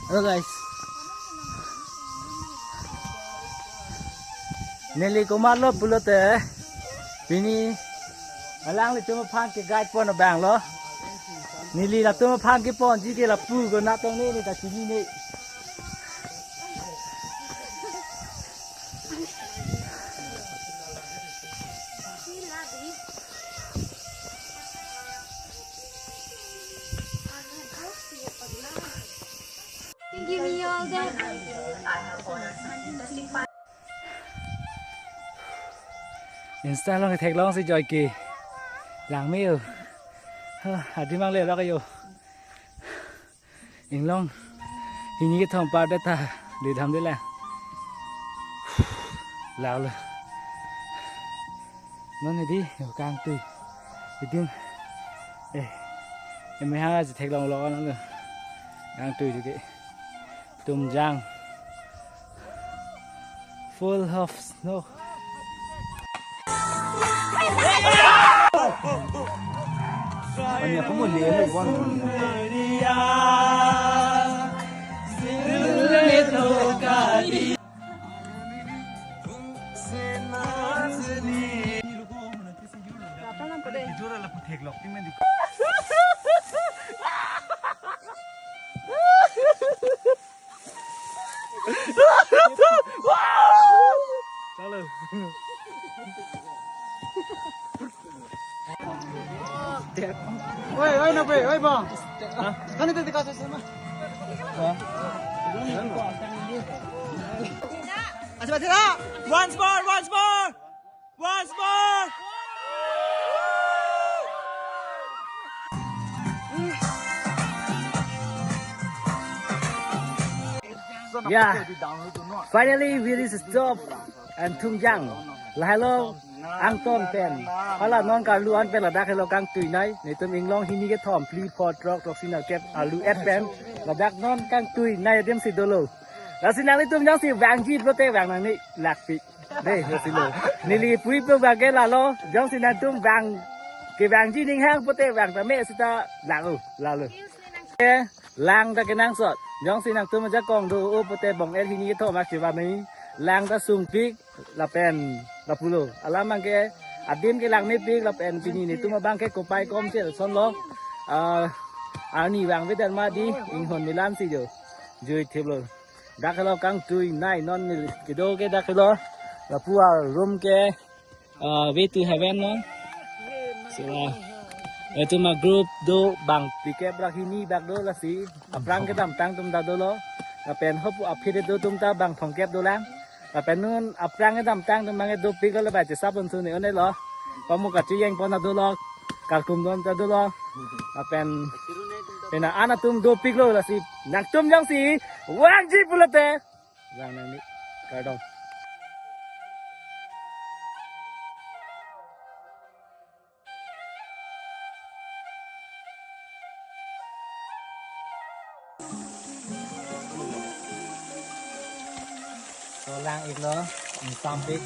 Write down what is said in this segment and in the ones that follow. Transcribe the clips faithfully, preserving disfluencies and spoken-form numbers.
Hello guys. Neli komatlo pulote pini alanglitum aphan ke-guide pon abang lo. Neli latum aphan keponji ke lapu konat tong ne, ne ta chinine. Give me all that. Insta along theklongsi joike langme-o. Ha, adim angle lok yo. Inglong hini kethom apar det ta, le dam de lang. Lalo. Non hedi, yo kangtui. Idim. Eh. Emehang si theklong lo non lo. Kangtui dike. Tumjang. Full of snow. Chalo. Oi, oi, no, oi, oi, ba. Kani tadi kasih sama. Once more, once more. Once more. Yeah. Finally, we reach top and Tumjang. Lahelo angton pen. Hala non karlu an pen ladak helo kangtuinei. Netum inglong hini kethom phli phli throk throksi nerkep arlu et pen. Ladak non kangtuinei adim si dolo. Lasi nanglitum jongsi vangji pulote vang nangne lakpik. Dei, lasi lo. Neli puipo bage lalo, jongsi nangtum vang, kevangji ning hang pulote vang tame sita lang-o, lalo. Eh, lang ta kenangsot. Jongsi nangtum ajakong do-o pulote bong-et hini kethom achiva nai. Lang ta sungpik, lapen, lapulo. Alam abangke, adim ke langmepik, lapen pini netum abangke kopai komche sonlo. Ah, arni vangvedet ma dei, inghon melan si jo. Jui thiplo. Dak helo kangtuinei non neli kedo ke dak helo. Lapu arum ke, ah, Way to Heaven non. So, ah, etum agroup do bang phlikep ra hini bak do lasi. Aphrang kedamtang atum ta dolo. Lapen hopu aphi do atum ta bang thomkep dolang. Lapen non aphrang kedamtang atum abangke dopik lo, le bai chesap un suni un-elo. Pamuk kachijeng pon ta dolo. Karkum don ta dolo. Lapen pena an atum dopiklo lasi. Nangtum jongsi vangji pulote vang nangne. Kardom. So lang-iklo, ingsampik.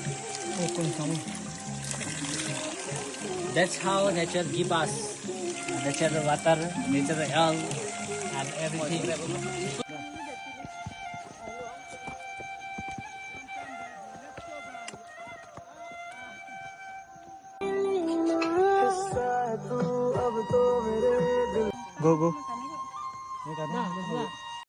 That's how nature give us natural water, natural air, and everything. Go, go.